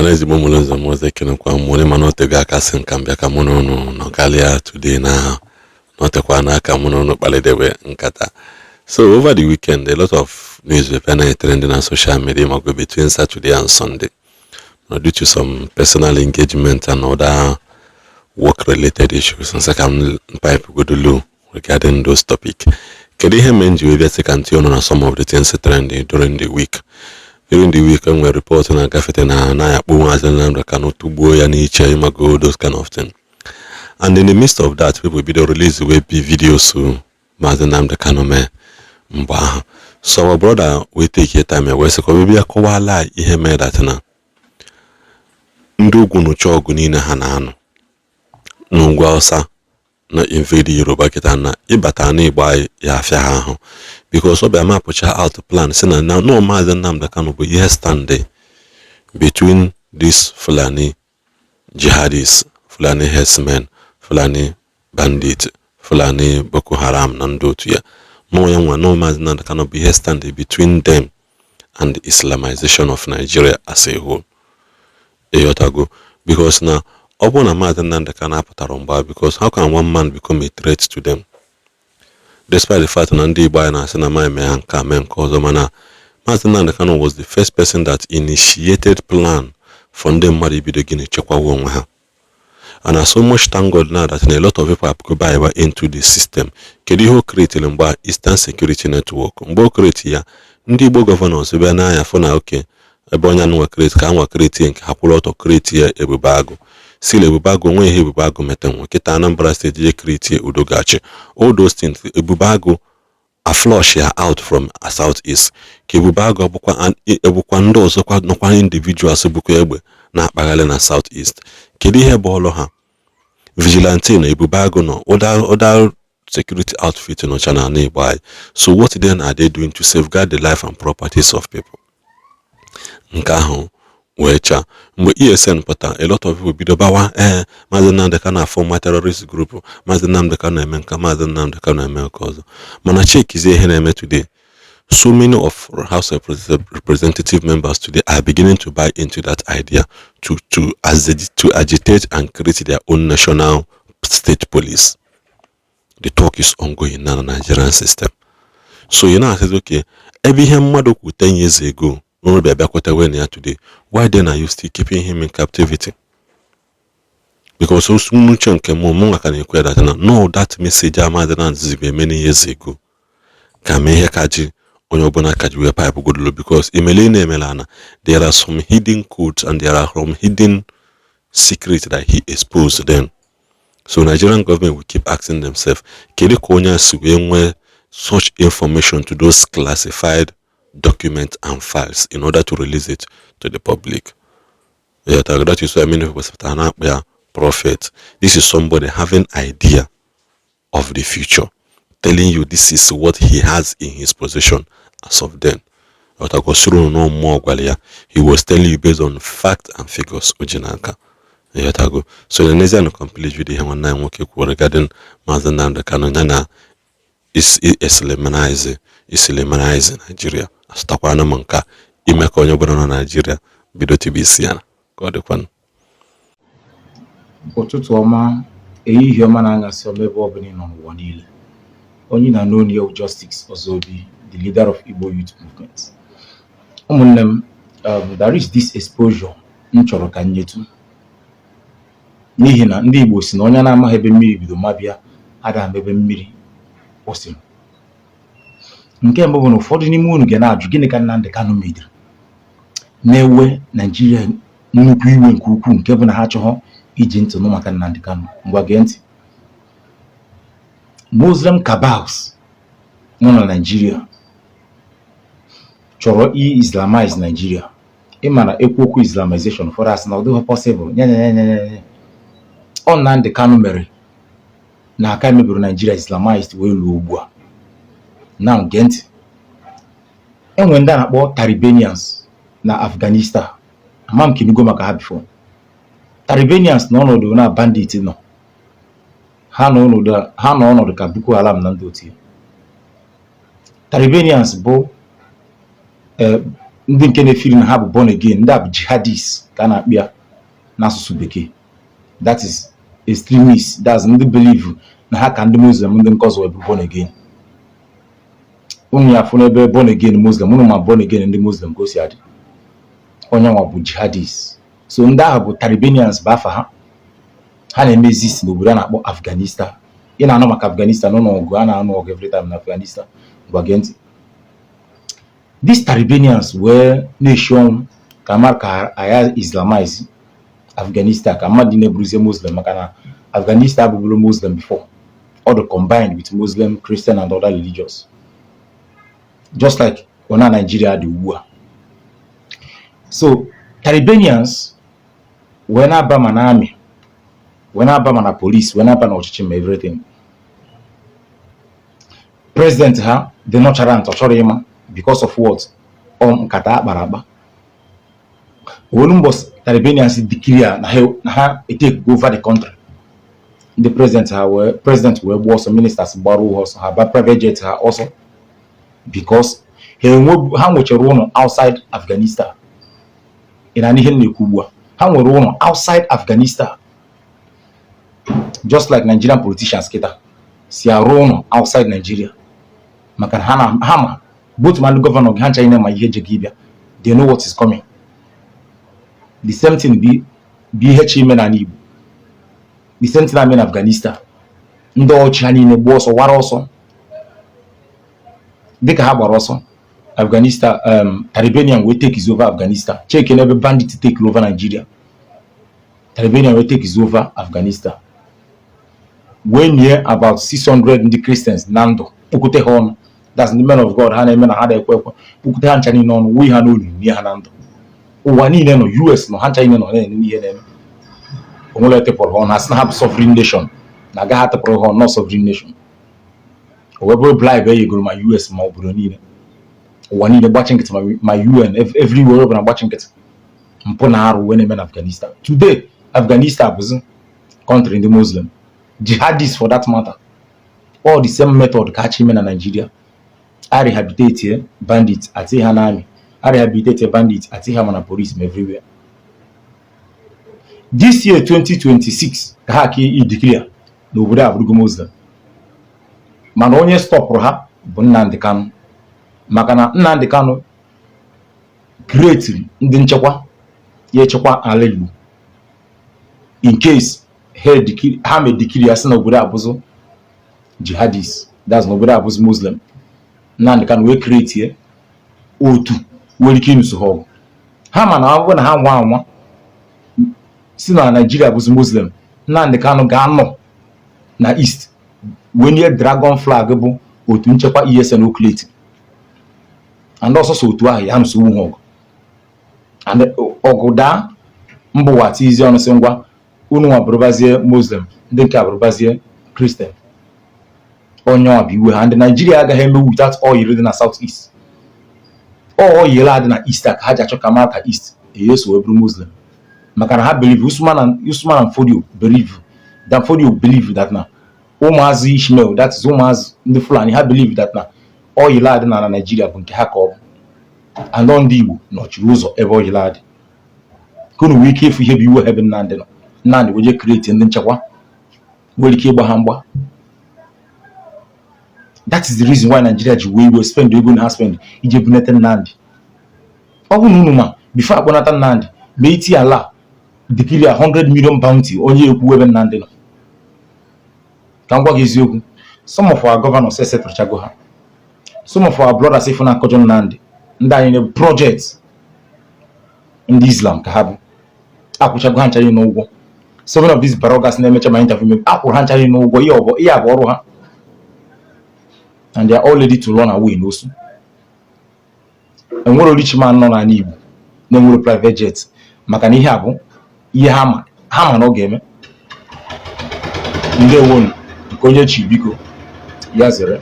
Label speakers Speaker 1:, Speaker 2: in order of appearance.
Speaker 1: Ọhaneze Igbo mụrụ nze m ọzọ, ekenekwa m onye mana otego aka sị nka mbịa ka mụ na unu nọkalịa today na nọtekwa n'aka mụ na unu kpalidebe nkata. So over the weekend, a lot of news were na trending na social media mago between Saturday and Sunday. Now, due to some personal engagement and other work related issues, nsị ka m pipe godo low regarding those topic. Kedu ihe mere m ji wee bịa sị ka ntinye ọnụ na some of the things trending during the week? During the week, enwere report na-agafete na anaghị akpụ Maazị Nnamdi Kanu tụgbuo ya n'iche, ịmago, those kind of thing. And in the midst of that, people bido release wey be videos Maazị Nnamdi Kanu mee mgbe ahụ. So our brother wee take time wee sị ka ọ bịa kọwala ihe mere that na ndị ugwu nụcha ọgụ niile ha na-anụ n'ugwu Awụsa na invade Yoruba kịta na ịbata n'Igbo anyị ya afịa ha ahụ, because ọ bịa mapụcha out plan si na no Maazị Nnamdi Kanu bụ ihe stand between these Fulani jihadists, Fulani herdsmen, Fulani bandit, Fulani Boko Haram na ndị otu ya nọ ya nwa. No, Maazị Nnamdi Kanu bụ ihe stand between them and the Islamization of Nigeria as a whole. Ịghọtago? Because na ọ bụrụ na Maazị Nnamdi Kanu apụtara mgbe, because how can one man become a threat to them, despite the fact na ndị Igbo anyị na-asị na ma eme ha nke a mee nke ọzọ? Mana Maazị Nnamdi Kanu was the first person that initiated plan for ndị mmadụ ibido gịnị chekwawa onwe ha. And I so much thank God now that a lot of people have go buy into the system. Kedu ihe o create mgbe Eastern Security Network? Mgbe o create ya, ndị Igbo governors bịa n'anya fụ na oke ebe onye anụnwa create ka anwa create nke ha kwụrụ ọtọ, create ya Ebube Agụ sila Ebube Agụ onwe ihe Ebube Agụ metenwe kịta. Anambra Steeti je create Udogachi, all those things. Ebube Agụ a flush ya out from South East ka Ebube Agụ bụkwa ndị ọzọkwa nọkwa, individuals bụkwa egbe na-akpagharị na South East. Kedu ihe bụ ọlụ ha? Vigilante na Ebube Agụ nọ, other security outfit nọcha na ala Igbo anyị. So what then are they doing to safeguard the life and properties of people? Nke ahụ wee chaa. Mgbe ESN pụta, a lot of people bido bawa, ee, Maazị Nnamdi Kanu na-afọ terrorist group, Maazị Nnamdi Kanu na-eme nka, Maazị Nnamdi Kanu na-eme nke ọzọ. Mana chekizie ihe na-eme today. So many of House of Representative members today are beginning to buy into that idea to agitate and create their own national state police. The talk is ongoing now na Nigerian system. So you na-asị, okay, ebe ihe mmadụ kwu 10 years ago n'ụlọ bịa bịakwute na ya today, why then are you still keeping him in captivity? Because n'uche nke mụ mụ ka na-ekwe that na no, that message Maazị Nnamdi zibe many years ago ka mee ihe ka ji onye ọbụla ka ji wee pipe godolo, because imele na-emela na there are some hidden codes and there are some hidden secrets that he exposed then. So Nigerian government will keep asking themselves, kedu ka onye a si wee nwee such information to those classified documents and files in order to release it to the public? Yeah, that is why many people na-akpọ ya prophet. This is somebody having idea of the future, telling you this is what he has in his possession as of then. Ọtagosiri na mmụọ gwara ya. He was telling you based on fact and figures o ji n'aka. Ịghọtago? So na n'ezie, na complete video ihe nwanne anyị nwoke kwuru regarding Maazị Nnamdi Kanu ya na Islaminize Nigeria, asụtakwana m nke a ime ka onye ọbụla nọ na Nigeria bido tibe isi ya ka ọ dịkwanụ.
Speaker 2: Ụtụtụ ọma, ehihie ọma na anyasị ọma, ebe ọbụla ị nọ n'ụwa niile. Onye na-anụ olu ya bụ Justice Ozobi, the leader of Igbo Youth Movement. Ụmụnne m, there is this exposure m chọrọ ka m nyetụ, n'ihi na ndị Igbo si na onye na-amaghị ebe mmiri bido mabịa ada ama ebe mmiri kwụsịrị. Nke mbụ bụ na ụfọdụ n'ime unu ga na-ajụ, gịnị ka Nnamdi Kanu mediri na-ewe Naijiria nnukwu iwe nke ukwuu, nke bụ na ha achọghọ iji ntị nụ maka Nnamdi Kanu? Ngwa, gee ntị. Muslim cabals nọ na Naijiria chọrọ i-Islamize Nigeria. Ịma na ekwu okwu Islamization, ụfọdụ asị na ọ dịghị possible nye nye nye nye nye. Ọ Nnamdi Kanu mere na aka mebiri Nigeria Islamized wee luo ugbu a. Now gee ntị. Enwere ndị a na-akpọ Talibanians na Afghanistan. Ama m kinugo maka ha before. Talibanians nọ ọnọdụ na bandit nọ ha nọ ọnọdụ, ha nọ ọnọdụ ka Boko Haram na ndị otu ya. Talibanians bụ Ndị nke na-efiri na ha bụ born again, ndị a bụ jihadists ka a na-akpọ ya n'asụsụ Bekee. That is extremists, that's ndị believe na ha ka ndị Muslim, ndị nke ọzọ wee bụ born again. Unu ya afụ n'ebe born again Muslim unu, ma born again ndị Muslim ka o si adị. Onye nwa bụ jihadists. So ndị ahụ bụ Talibanians bụ afa ha. Ha na-eme exist n'obodo a na-akpọ Afghanistan. Ị na-anụ maka Afghanistan nọ n'ọgụ a na-anụ ọgụ every time na Afghanistan. Gwa gee ntị, these Talibanians wee na-eshi ọnwụ ka mara ka agha Islamize Afghanistan, ka mmadụ na-eburuzie Muslim, maka na Afghanistan abụbụrụ Muslim before. All the combined with Muslim, Christian and other religions, just like ona Nigeria dị ugbu a. So Talibanians wee na-aba ma na army, wee na-aba ma na police, wee na-aba na ọchịchị ma everything. President ha dị nonchalant, ọ chọrọ ịma. Because of what? Ọ nkata akpara akpa olu mbọ Talibanians declare na ha take over the country, ndị president ha wee, president wee gba ọsọ, ministers gbara ụha ọsọ, ha ba private jet ha ọsọ, because ha enwe ha nwechara ụlọ outside Afghanistan. Ị na ihe m na-ekwu ugbu a? Ha nwere ụlọ outside Afghanistan, just like Nigerian politicians kịta si arụ ụlọ outside Nigeria, maka na ha na ha ma both ma ndị governor gị ha ncha niile ma ihe je gị bịa. They know what is coming. The same thing bụ ihe chi ime n'ala Igbo, the same thing na-eme na Afghanistan. Ndị ọchị ha niile gba ọsọ, wara ọsọ. Dịka ha gbara ọsọ Afghanistan, Talibanian wee take over Afghanistan. Check n'ebe bandit take over Nigeria, Talibanian wee take over Afghanistan, wee nye about 600 ndị Christians na ndụ, kpụkute ha ọnụ. That's the men of God ha na-eme na ha na-ekwe ekwe, kpụkute ha ncha niile ọnụ, wuyi ha n'olu, nie ha na ndụ. Ụwa niile nọ, US nọ, ha ncha niile nọ na-ene ihe na-eme. Onwere tepụrụ ha ọnụ, ha sị na ha bụ sovereign nation, na agaghị atịpụrụ ha ọnụ, nọ sovereign nation. O wee bụrụ bribe e yegoro ma US ma obodo niile, ụwa niile gbachi nkịtị, ma UN everywhere ọbụla gbachi nkịtị. Mpụ na arụ wee na-eme na Afghanistan. Today Afghanistan bụzi country ndị Muslim, jihadists for that matter. All the same method ka achọ ime na Nigeria. A rehabilitate bandit, ati ha na army, a rehabilitate bandit, ati ha ma na police ma everywhere. This year 2026 ka ha ka ideclare na obodo a bụrụgo Muslim. Mana onye stopụrụ ha bụ Nnamdi Kanu, maka na Nnamdi Kanu create ndị nchekwa ya echekwa ala Igbo in case ha me declare ya sị na obodo abụzụ jihadist, that's na obodo abụzụ Muslim. Nnamdi Kanu wee create otu nwere ike ịnụso ha ọgụ. Ha ma na ọ bụrụ na ha nwa anwa si na Nigeria bụzi Muslim, Nnamdi Kanu ga-anọ na East wee nye dragon flag, bụ otu nchekwa ESN okleti, and ọsọsọ otu ahụ ya nụso ha ọgụ. And ọgụ daa, mba ụwa tizie ọnụ sị ngwa, unu nwa bụrụbazie Muslim, ndị nke a bụrụbazie Christian. Onye ọ bụ iwe ha, ndị Naijiria agaghị eme without oil dị na South East. Oil a dị na East a ka ha ji achọ ka mara ka East eyeso wee bụrụ Muslim, maka na ha believe, Usman and Usman and Fodio believe, Dan Fodio believe that na ụmụazị Ishmael, that is ụmụazị ndị Fulani, ha believe that na oil a dị na Naijiria bụ nke ha ka ọ bụ, and ndị Igbo nọchiri ụzọ ebe oil a dị. Ka unu nwee ike ịfụ ihe bụ iwe ebe Nnamdị nọ, Nnamdị wee jee create ndị nchekwa nwere ike ịgba ha mgba. That is the reason why Nigeria ji wee iwe spend ego na ha spend iji bunete Nnamdị. Ọ bụrụ na unu ma, before akpọnata Nnamdị, ma iti ala declare 100 million bounty onye ekwu ebe Nnamdị nọ. Ka m gwa gị eziokwu, some of our governors esetụrụchago ha, some of our brothers ifu na akọjọ Nnamdị, ndị anyị na project ndị Islam ka ha bụ, akwụchago ha ncha niile n'ụgwọ. Seven of these barogas na-emecha ma interview, akwụrụ ha ncha niile n'ụgwọ. Ihe ọ bụ ihe a bụ ọrụ ha, and they are all ready to run away n'osu. Enwere rich man nọ n'ala Igbo na-enwere private jet, maka na ihe a bụ ihe ha ma, ha ma na ọ ga-eme. Ndewonu. Nke onye chi, biko ya zere.